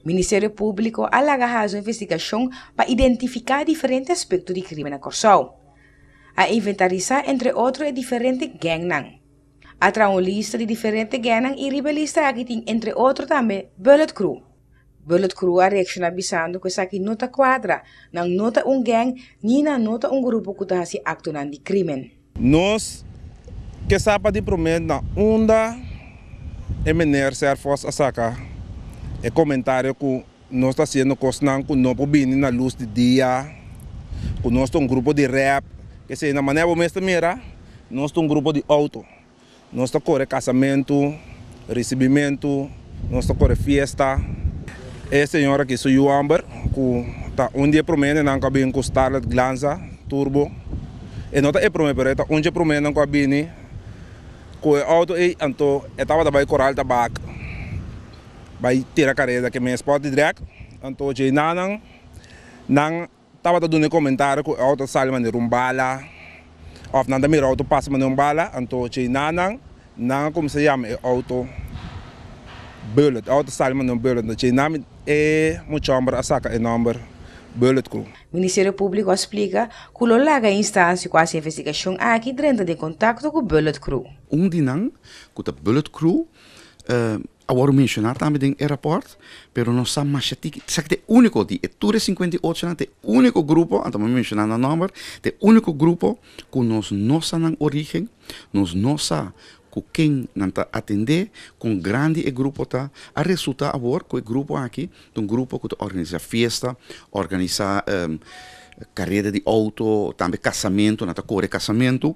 Ministerio Públiko a laga hasi un investigashon pa identifiká diferente aspekto di krímen na Kòrsou. A inventarisá entre otro e diferente gèngnan. A traha un lista di diferente gèngnan i riba e lista aki tin entre otro tambe Bullet Crew. Bullet Crew a reakshoná bisando ku esaki no ta kuadra, nan no ta un gèng ni nan no ta un grupo ku ta hasi aktonan di krímen. Nos ke sa pa di promé na unda e meneer Serphos a saka e komentario ku nos ta hasiendo kosnan ku no por bini na lus di dia, ku nos ta un grupo di rèp, kesei na manera bo mes ta mira, nos ta un grupo di outo. Nos ta kore kasamentu, risibimentu, nos ta kore fiesta. E señor aki su yu hòmber ku ta un di e promé hendenan ku a bin ku Starlet Glanza Turbo. E no ta e promé pero e ta un dje proménan ku a bini ku e outo ei anto e tabata bai Koral Tabak bai tira kareda ke mes spòt di drèk. Anto dje nanan nan tabata duna e komentario ku e outo a sali manera un bala òf nan ta mira outo pasa manera un bala anto dje nanan nan a kuminsá yama e outo Bullet, e outo a sali manera un bullet anto dje nan e mucha hòmber a saka e nòmber Bullet Crew. Ministerio Públiko a splika ku lo laga e instansia ku hasi investigashon aki drenta den kontakto ku Bullet Crew. Un di nan ku ta Bullet Crew a wòrdu menshoná tambe den e rapòrt, pero nos sa masha tiki. Esaki ta e úniko di e tur e 58 nan, ta e úniko grupo, anto mi menshoná nan nòmber, ta e úniko grupo ku nos no sa nan orígen, nos no sa ku ken nan ta atendé, kon grandi e grupo ta. A resultá awor ku e grupo aki ta un grupo ku ta organisá fiesta, organisá kareda di outo, tambe kasamentu, nan ta kore kasamentu.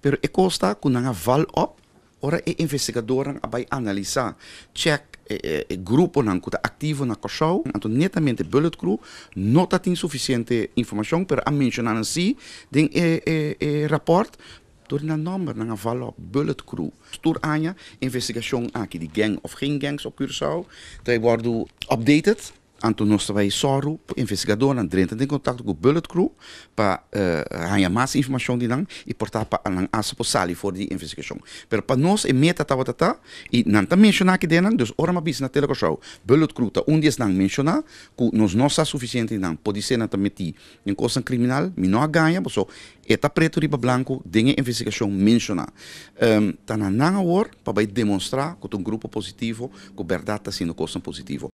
Pero e kos ta ku nan a val òp ora e investigadornan a bai analisá, chèk e gruponan ku ta aktivo na Kòrsou. Anto netamente Bullet Crew no ta tin sufisiente informashon, pero a menshoná nan sí den e rapòrt. Tur nan nòmber nan a val op Bullet Crew. Tur aña investigashon aki di gang of geen gangs op Curaçao ta wòrdu updated. Anto nos ta bai sòru pa investigadornan drenta den kontakto ku Bullet Crew pa haña mas informashon di nan i por ta pa nan asa por sali for di investigashon. Pero pa nos e meta tabata ta i nan ta menshoná aki den nan, dus ora mi a bisa na Tele Kòrsou Bullet Crew ta un di esnan menshoná ku nos no sa sufisiente di nan, podisé nan ta metí den kosnan kriminal, mi no a gaña paso E ta pretu riba blanku den e investigashon menshoná. Ta na nan awor pa bai demonstrá ku ta un grupo positivo, ku bèrdat ta hasiendo kosnan positivo.